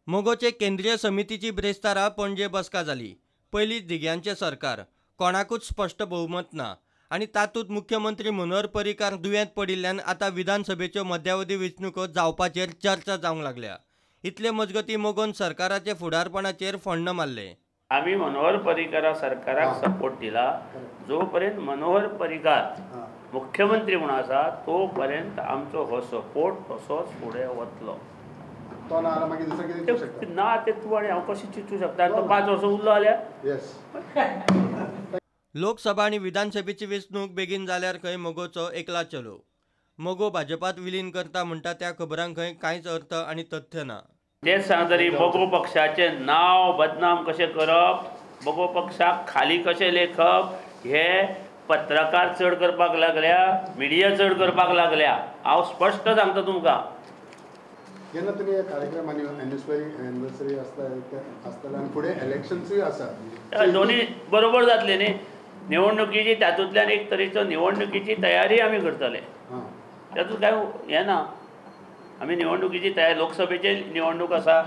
मगोचे केंद्रीय समितीची ब्रेस्तारा पणजे बसका जाली. पयलींच दिग्यांचें सरकार, कोणाकूच स्पश्ट बहुमत ना आनी तातूंत मुख्यमंत्री मनोहर पर्रीकार दुयेंत पडिल्ल्यान आतां विधानसभेच्यो मध्यावधी वेंचणुको जावपाचेर चर्चा जावंक लागल्या. इतले मजगतीं मगोन सरकाराचे फुडारपणाचेर फोण्ण मारलें. आमी मनोहर पर्रीकारा सरकाराक सपोर्ट दिला. जोपर्यंत मनोहर पर्रीकार मुख्यमंत्री म्हणून आसा तोपर्यंत आमचो हो सपोर्ट तसोच फुडें वतलो. तो ना जाल्यार मागीर दुसरें कितें चिंतूं शकता? ना ते तूं आनी हांव कशें चिंतूं शकता? तो 5 वर्सां उरलो जाल्यार. लोकसभा आनी विधानसभेची वेंचणूक बेगीन जाल्यार खंय मगोचो एकला चलो. मगो भाजपात विलीन करता म्हणटा त्या खबरांक खंय कांयच अर्थ आनी तथ्य ना. तेच सांगता, मगो पक्षाचें नांव बदनाम कशें करप, मगो पक्षाक खाली कशें लेखप हे पत्रकार चड करपाक लागल्या, मिडिया चड करपाक लागल्या. हांव स्पश्ट सांगता तुमकां. जेन्ना तुमी हे कार्यक्रम आनी एनिवर्सरी आसता आनी फुडें इलेक्शन्सूय आसा, दोन्ही बरोबर जातले न्ही. निवडणुकीची तातूंतल्यान एक तरेचो निवडणुकीची तयारी आमी करतले, तातूंत कांय हें ना. आमी निवडणुकीची तयारी, लोकसभेची निवडणूक आसा,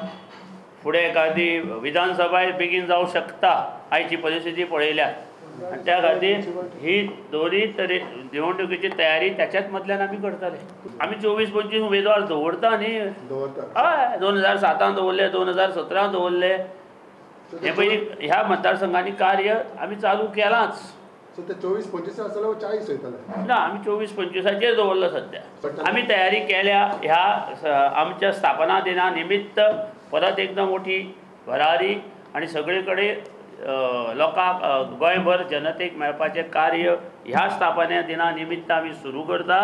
फुडें एखादी विधानसभाय बेगीन जावं शकता आयची परिस्थिती पळयल्यार. आनी त्या खातीर ही दोनूय तरे निवडणुकीची तयारी त्याच्याच मदल्यान आमी करतले. आमी 24-25 उमेदवार दवरता न्ही. हय, 2007 दवरले, 2017 दवरले. हे पयलीं ह्या मतदारसंघांनी कार्य आमी चालू केलांच. 24-25 आसतले 40 वयतले ना, आमी 24-25 दवरलो सद्या. आमी तयारी केल्या. ह्या आमच्या स्थापना दिना निमित्त परत एकदां मोठी भरारी आनी सगळे कडेन लोकांक, गोंयभर जनतेक मेळपाचें कार्य ह्या स्थापना दिना निमित्त आमी सुरू करता.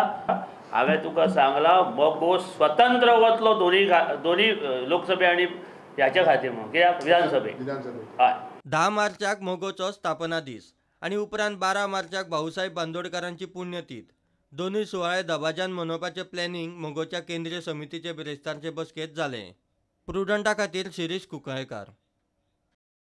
हांवें तुका सांगलां, मगो स्वतंत्र वतलो दोन्ही लोकसभे आनी ह्याच्या खातीर म्हणून, कित्याक विधानसभे. हय, 10 मार्चाक मगोचो स्थापना दीस आनी उपरांत 12 मार्चाक भाऊसाहेब बांदोडकारांची पुण्यतीथ. दोनूय सुवाळे दबाज्यान मनोवपाचें प्लॅनिंग मगोच्या केंद्रीय समितीचे बिरेस्तारचे बसकेंत जालें. प्रुडंटा खातीर शिरीष कुंकळयेंकार.